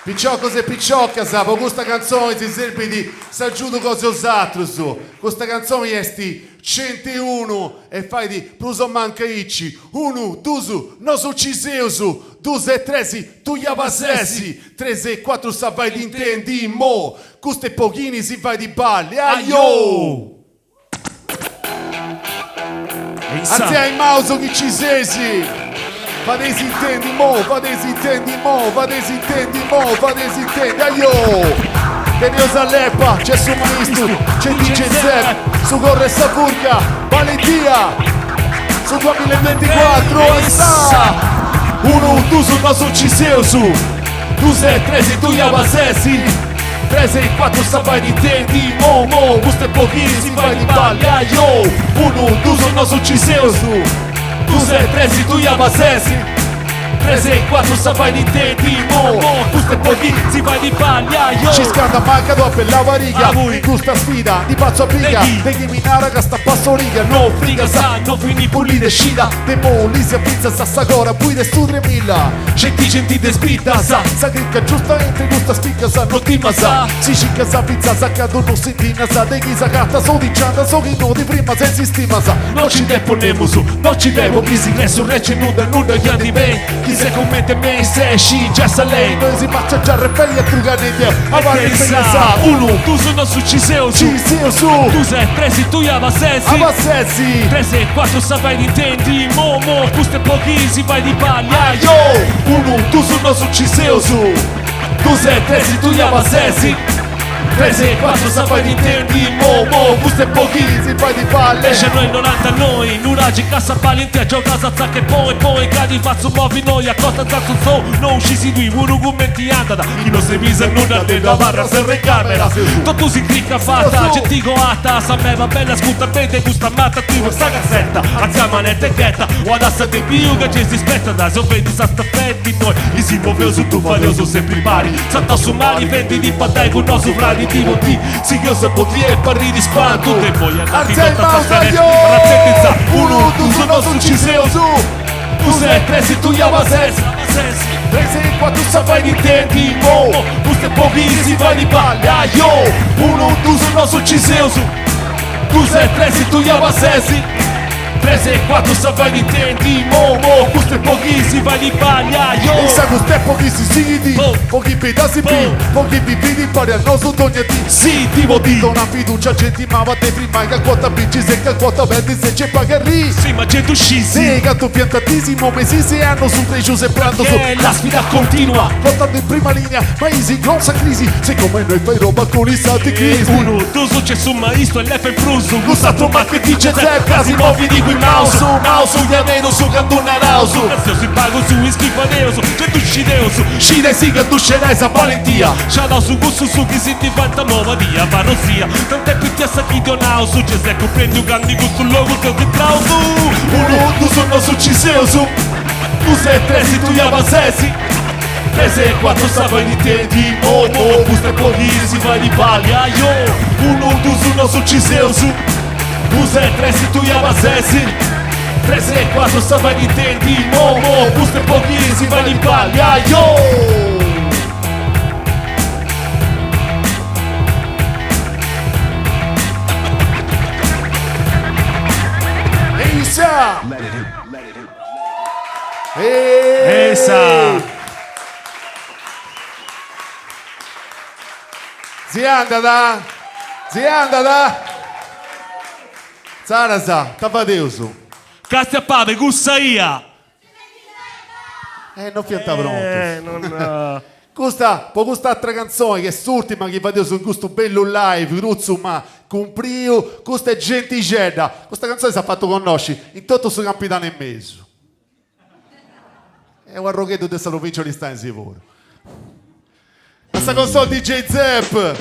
Piciocos e piciocas, po custa cantzoni si serbit s'agiudu cosa 'e 'osatrus. Custa cantzoni est Centeunu e fait prus o mancu aici, unu, dus, nosu ci seus, dus e tres, tui abas essi, tres e cuatru sa fait intendi, mo, custu est po chini si fait balli, ajo! Artzia is maus chi ci ses! Fadeisi intendi mo, fadeisi intendi mo, fadeisi intendi mo, fadeisi intendi, aio! Teneus a Leppa, c'est su maistu, c'est DJ Zep, su Corr'e sa Furca, Balentia! Su duamilla e binticuatru, assa! Unu, dusu, nosu ci seus, dus e tresi, tui abas essi. Tres e cuatru sa fait intendi mo mo custu est po chini si fait balli ajo unu dusu nosu ci seus dus e tresi tui abas essi tres e cuatru sa fait intendi mo mo custu est po chini si fait balli ajo. Ci scanda mancadu a bella pariga in custa sfida ndi fatzu a biga de chi mi narat ca sta passo riga no friga sa no fini pulida e scida de molisia fintzas a sa cora poi de su tremilla Genti genti de is biddas. Sa cricca giusta intre custas piccas no timas si ciccas fintzas a candu no s'intinnas de chi s'agatas o ti ciantas o chi no ti frimas e s'istimas. No ci depo nemus, no ci devo chi si cres su reci nudda nudda chi andi beni chi ses comente mei ses sci già sa lei. Noi si faccia già repei a trucare deu a pensa unu dusu nosu ci seus ci seus dus e tresi tui abas essi abas essi tres e cuatru sa fait intendi mo mo custu est po chi si fait balli ajo unu dusu nosu ci seus dus e tresi tui abas essi tres e cuatru sa fait intendi mo mo custu est po chi si fait balli. Dexennoi norantanoi nuragica sa balentia giogas a zacca e poi poi ca ti fatzu movi noi a costa zatzu tzou no scisi tui puru cumenti andat chi no si pisat nudda de ddu abarras in recamera totus in cricca fata genti coata sa meba bella ascurta beni de custa mata tui po sa cassetta atzia manetta e ghetta o at assa de biu ca gei si spettat si ofendit sa staffetta innoi chi si moveus ddu fadeus sempri impari sartaus su mari fendi ti baddai cun nosu fradi. fradi ti po ti Sigheus a botì e parrit ispantu De immoi ananti Artzia is totu a maus, scaresci aio! Arratzenti insa Unu, dus, nosu nci seus! Dus e tresi tui aba sesi Tres e cuatru Sa faidi intendi mo Custu est po chi si faidi balli aio Unu, dus, nosu nci seus Dus e tresi tui aba sesi Tres e cuatru sa faidi intendi mo mo Custu est po chi si faidi balli aio Insa custu est po chi si sighit Po chi bida si bi Po chi bivit impari a nosu dogna dì Si ti po ti Dona fiducia a genti maba de frimai ca quota bincis e ca quota perdis e c'est paga arrì. Si ma ge ddu scisi. De cantu fiant disi mo mesis e annus prexus e prantus. Che la sfida continua. Lottando in prima linea ma is con sa crisi se come noi fai roba con is anticristi. Unu dus c'est su maistu e lefa in prus cuss'atru ma che dice Zep ca si movit cun maus maus diaderus candu naraus ca seus in pagus is chi fadeus ge ddu scideus scida e siga a ddu scerai sa balentia sciadaus cussus chi si ndi faint a mobadia parrosia Tant'è pitia sa chi donaus Ge s'est cumprendiu candu in custu logu seus intraus Unu, dus, nosu nci seus Dus e tresi tui aba sesi Tres e cuatru sa faidi intendi mo mo Custu est po chi si faidi balli aio Unu, dus, nosu nci seus Dus e tresi tui aba sesi Tres e cuatru sa faidi intendi mo mo Custu est po chi si faidi balli aio. Eisa! Eisa! Si andat? Si andat? Insaras, ita fadeus? Castia pape cussa ia! Eh, non fiant prontus. Custa, po cust'atra cantzoni, chi est s'urtima chi fadeus in custu bellu live, crutzu ma cumpriu, custa est Gentixedda. Custa cantzoni s'at fatu connosci in totu su Campidanu 'e mesu. E u' arrogheddu de sa provincia Aristanis puru. A sa console DJ Zep!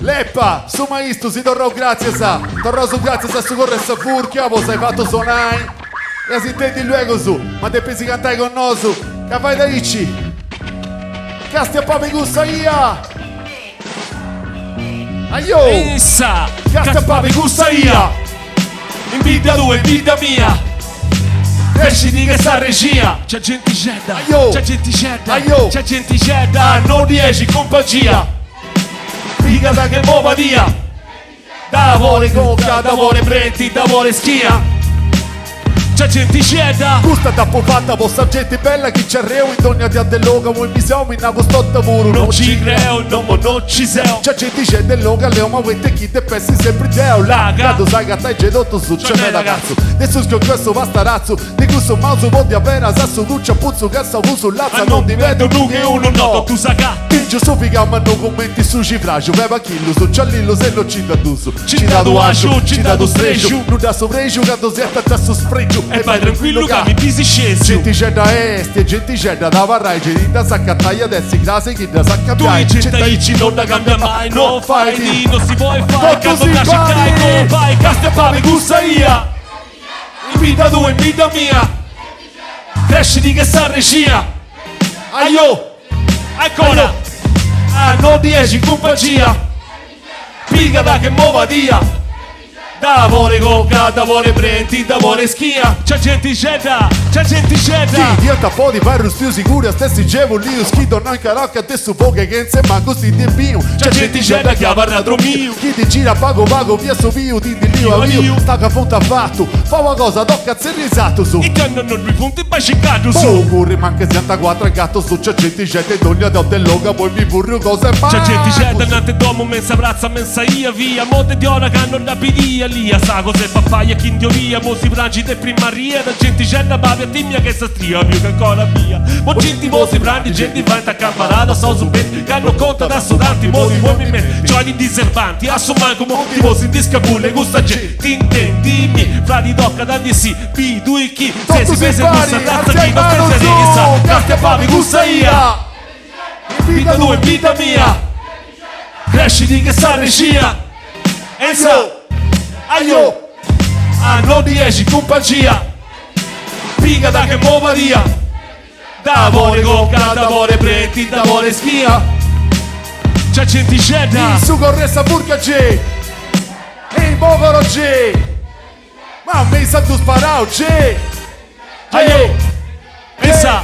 Leppa, su maistu, si torraus gràtzias, torraus gràtzias a su Corru 'e sa Furchia po s'ai fatu sonai e a s'intendi luegus, ma depis cantai con nosu, ca fait aici! Castia papi cussa ia! Aio! Issa! Castia papi cussa ia! In bidda tua, in bidda mia Crescidi che sa regia C'è gentixedda, c'è gentixedda, c'è gentixedda Non riesci compagnia Pigada che mobadia Da vuole conca, da vuole brenti, da vuole schia C'è gentixedda Custa dd'apu fata po sa genti bella chi nci arreu in dogna dia de loga oi mi seu mi nagu stotta puru Non ci creu, no mo non ci seu Nc'at gentixedda e longa leu ma poita chi dep'essi sempri deu là Candu s'agatai gei totu su nc'est meda cazzu De su schioccu e su pastarazzu De cussu mausu po diaveras a su ducci a putzu ca sa fusu latza non ndi perdu unu che unu no totu s'agattu Tingiu su figau mannu cumenti su civraxu Pepa chillus, ciallillus e no ci nd'at Ci nd'at axu, ci nd'at strexu. Nudda su prexu candu si 'etat a su sfregiu. E bai tranquillu ca mi bisi scesiu. Gentixedda est e gentixedda at abarrai gei ti dd'as acatai at essi crasi chi dd'as a cambiai. Tui genti aici non dda cambia mai no fait no si poi fai Totus candu nasci impari! cai bai castia papi cussa ia in bidda tua in bidda mia crescidi che sa regia aio ancora a non riesci in cumpagnia Pigada che mobadia Da pone conca, da pone brenti, da pone schia C'è gentixedda, c'è gentixedda Chi diat a podi fai arrustiu siguru iast essi gei bollius chi donai carocca de su fogu chentza 'e mancu si ndi biu C'è gentixedda chi abarrat dromiu Chi ti gira pagu pagu via su biu ti ndi liu a biu sta ca funt avatu fa una cosa tocca a tzerri is atus E candu non ddui funt bai circaddus Po curri mancu siant cuatru gatus C'è gentixedda in dogna dia de loga poi mi furriu cosa 'e C'è gentixedda macus. anante domu me in sa pratza me in sa ia via mo de diora ca non dda bidia lia sa cosa 'e papai e chi ndi 'olia mo si prangit e prima arriat gentixedda papi a timia che sa stria più che ancora bia mo genti mo si prandi genti faint a cambarada so su benti ca no contat a su tanti mo ti ponni in menti cioè di diserbanti a su mancu mo ti po si ndi scabulli custa genti intendimi fradi tocat a ndi si bidu e chi Totus sesi pesa impari, cussa tazza artzia chi is no manus sesi issa Castia papi cussa ia In bidda tua in bidda mia Crescidi che sa regia Enza Aio A non riesci cumpagnia Pigada che mobadia Da pone conca, da pone brenti, da pone schia. Nc'at gentixedda. In su Corr'e sa Furca gei. E in Mogoro gei. Ma me in Santu Sparau gei. Aio. Pensa.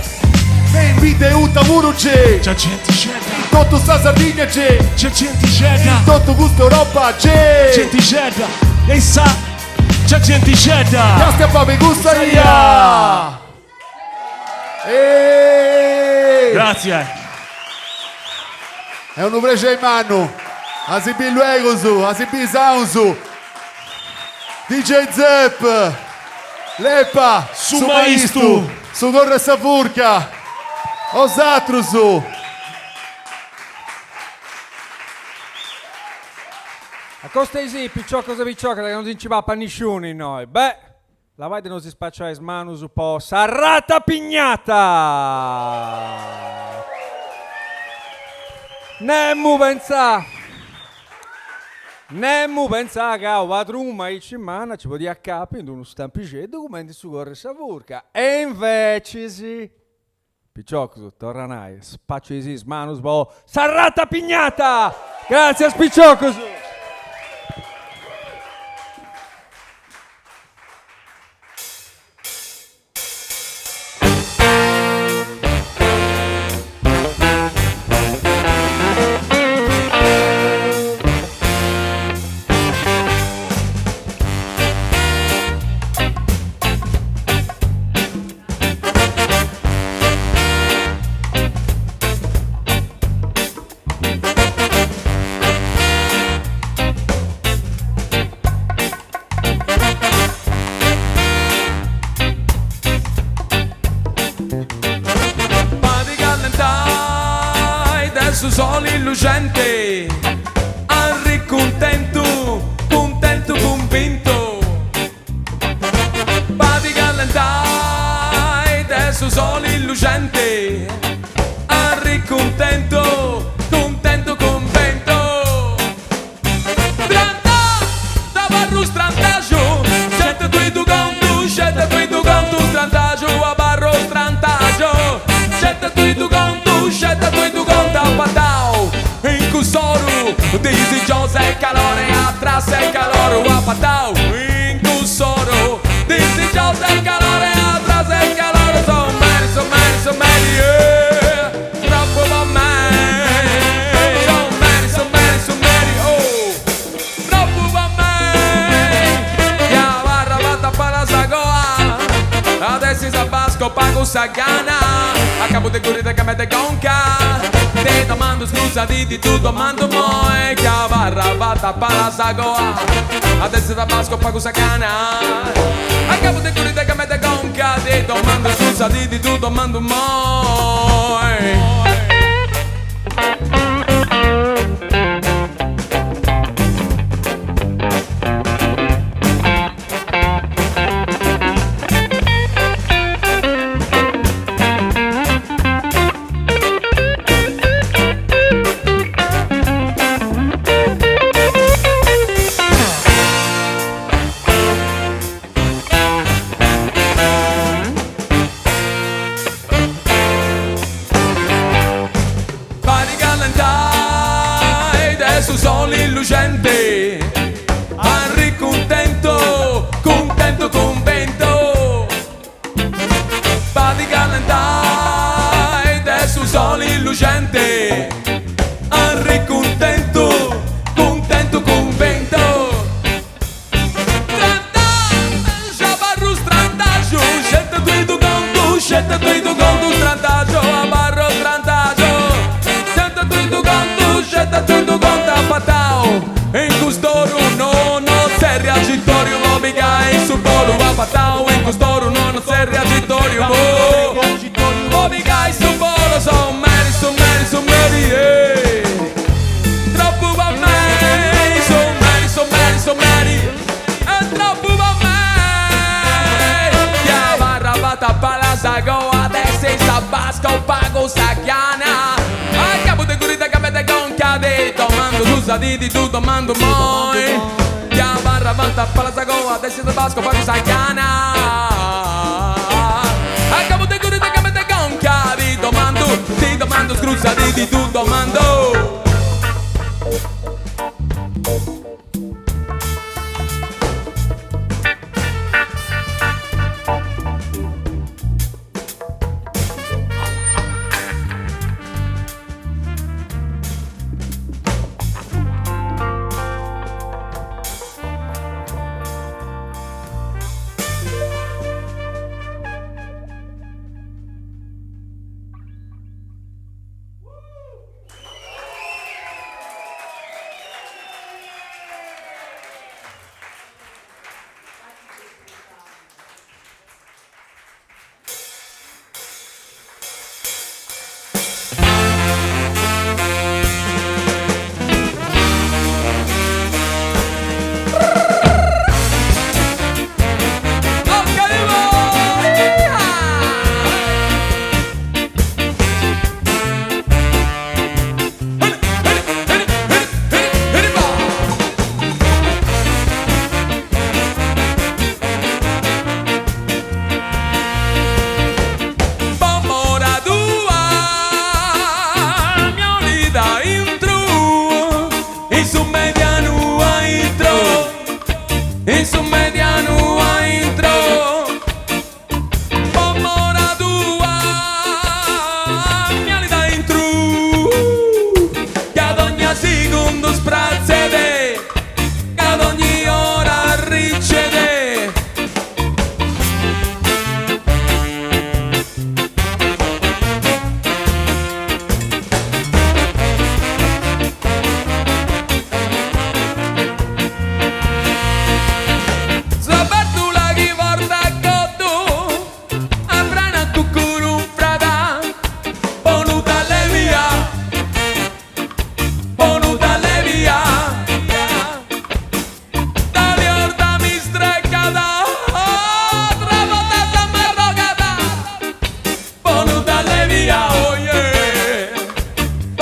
Me in Bidd'e 'Uta puru gei. Nc'at gentixedda. In totu sa Sardigna gei. Nc'at gentixedda. In totu custa Europa gei. Gentixedda. E in sa. Nc'at gentixedda. Castia papi cussa ia. Eeeeee! Grazie. Est unu prexeri mannu a si biri luegus, a si biri sanus. DJ Zep, Leppa, Su maistu. Su Corr'e sa Furca, 'osatrus. Acosteisì, piciocos e piciocas, ca non si nci papat nisciunu innoi. Beh! Labai de no si spaciai is manus po s'arrata pignata! Nemmu pentzà! Nemmu pentzà ca una truma aici manna ci podiat capi in d'unu stampixeddu cumenti su Corr'e sa Furca. E invecis, piciocus, torru a nai, spaciaisì is manus po s'arrata pignata! Gràtzias piciocus! Pari callentai de su soli luxenti Arri cuntentu, cuntentu cunvintu Pari callentai de su soli luxenti Arri cuntentu, cuntentu cunvintu Tranta, t'abarru strantaxu, sceta tui ddu contu, sceta tui ddu contu, strantaxu, abarru strantaxu, sceta tui ddu contu, sceta tui ddu contu, apatau in cuss'oru, disigiosa 'e calore, a trassa 'e caloru, apatau in cuss'oru, disigiosa 'e calore, a trassa 'e caloru, so meri, so meri, so meri, eh, troppu po mei, so meri, so meri, so meri, oh, troppu po mei, chi abarra fata a palas agoa, at essi sa basca pagu sa gana, a cabu de currida ca mete conca, ti domando scusa ti ti ddu domando immoi, chi abarra fata a palas agoa, at essi sa basca pagu sa gana, a cabu de currida ca mete conca, ti domando scusa ti ti ddu domando immoi. Pari callentai de su soli luxenti Arri cuntentu, cuntentu cunvintu Pari callentai de su soli luxenti Arri cuntentu, cuntentu cunvintu Strantaxu, abarru strantaxu, sceta tui ddu contu, sceta tui ddu contu, strantaxu, abarru strantaxu, sceta tui ddu contu, sceta tui ddu contu, apatau in cust'oru, no no tzerri agitoriu po pigai su bolu, apatau in cust'oru, no no tzerri agitoriu po pigai su bolu, so meri, su meri, su meri, eh. Troppu po mei, su meri, su meri, su meri, è troppu po mei. Chi abarra fata a palas agoa at essi sa basca o pagu sa gana. A cabu de currida ca mete conca ti domando scusa ti ti ddu domando immoi. Chi abarra fata a palas agoa at essi sa basca o pagu sa gana. A cabu de currida ca mete conca ti domando, ti domando scusa ti ti ddu domando.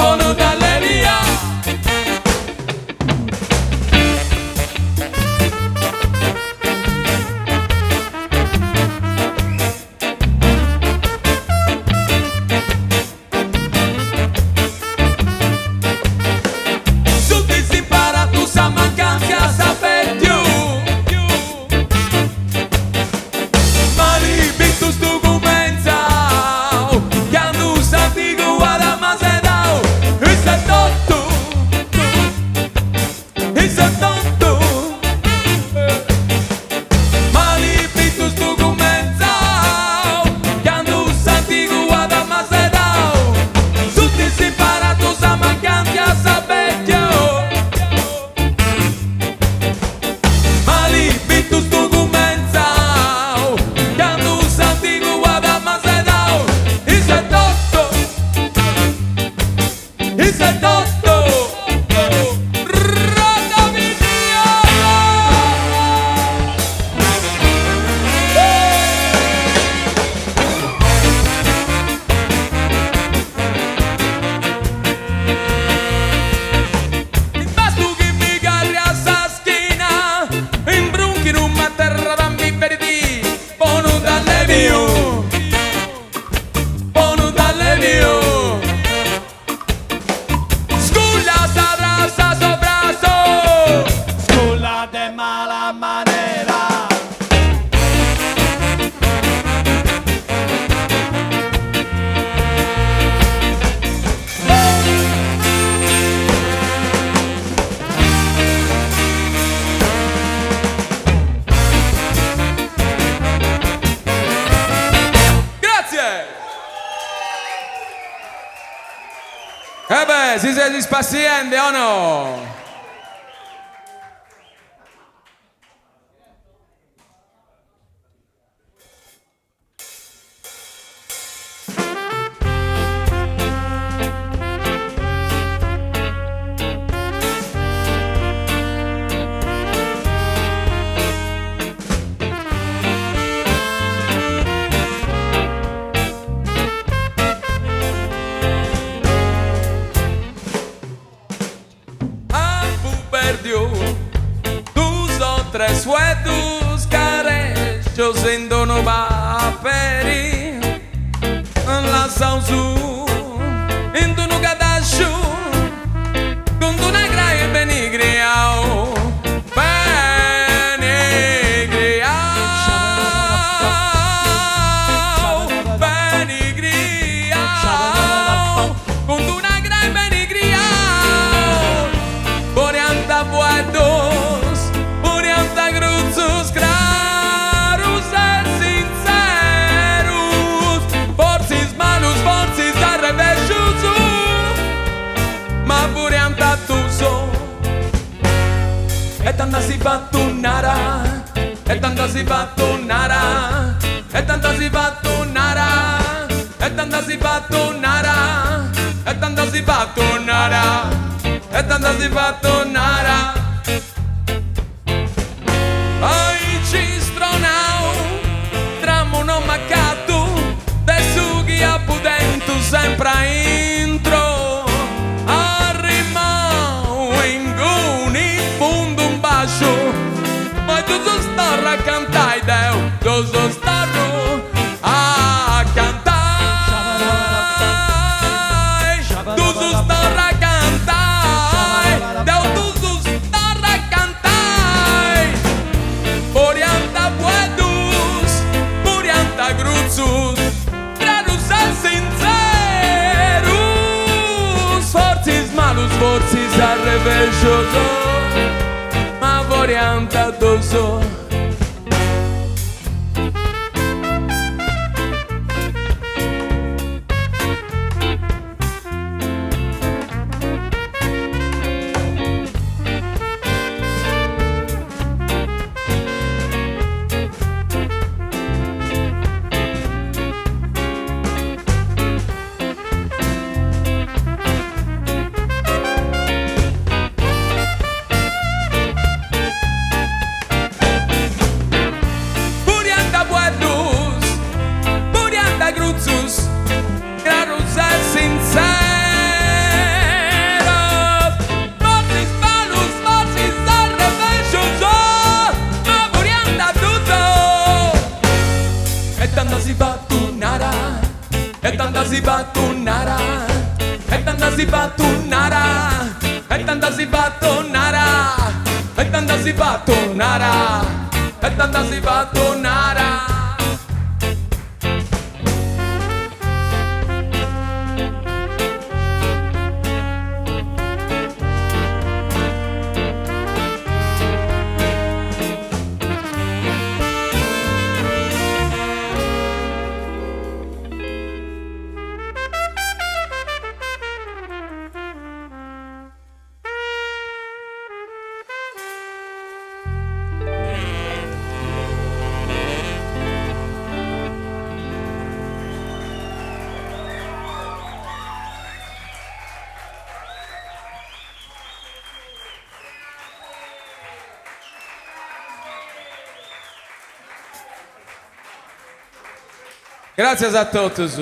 Bonu d'alleria. Su disimparatu sa mancantzia s'afetiu Mali bitu stu cumentzau Candu s'antigu at amasedau Issa totu Issa totu Mali bitu stu cumentzau Candu s'antigu at amasedau Su disimparatu sa mancantzia s'afetiu Mali bitu stu cumentzau Candu s'antigu at amasedau Issa totu Issa totu Bastu chi mi carria sa schina In brunchinu m'atterrat mi perdi Bonu d'alleviu Bonu d'alleviu Sculla sa trassa sobra so Sculla de mala manera. Grazie! E beh, si seis ispassiende o no? Apu perdiu dus o tres fueddus scarescius in d'unu paperi lassaus in d'unu cadasciu cun d'una crai beni criau beni criau beni criau cun d'una crai beni criau Furiant fueddus, furiant crutzus crarus e sintzerus, fortzis malus, fortzis arrevescius, ma furiant tuus. E tand'as fatu nara, e tand'as fatu nara, e tand'as fatu nara, e tand'as fatu nara, e tand'as fatu nara, e tand'as fatu nara. Aici stronau, tramu no m'acatu de su chi apu tentu sempri aintru, arrimau inguni in fundu in basciu, ma ddus torru a cantai deu, ddus torru a cantai, ddus torru a cantai, deu ddus torru a cantai. Furiant fueddus, furiant crutzus, crarus e sintzerus, fortzis malus, fortzis arrevescius, ma furiant tuus. nara, e tand'as fatu nara, e tand'as fatu nara, e tand'as fatu nara. Gràtzias a totus.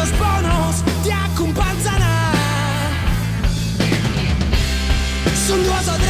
Cunsizzos bonos ti accumpanzana. Sun duas o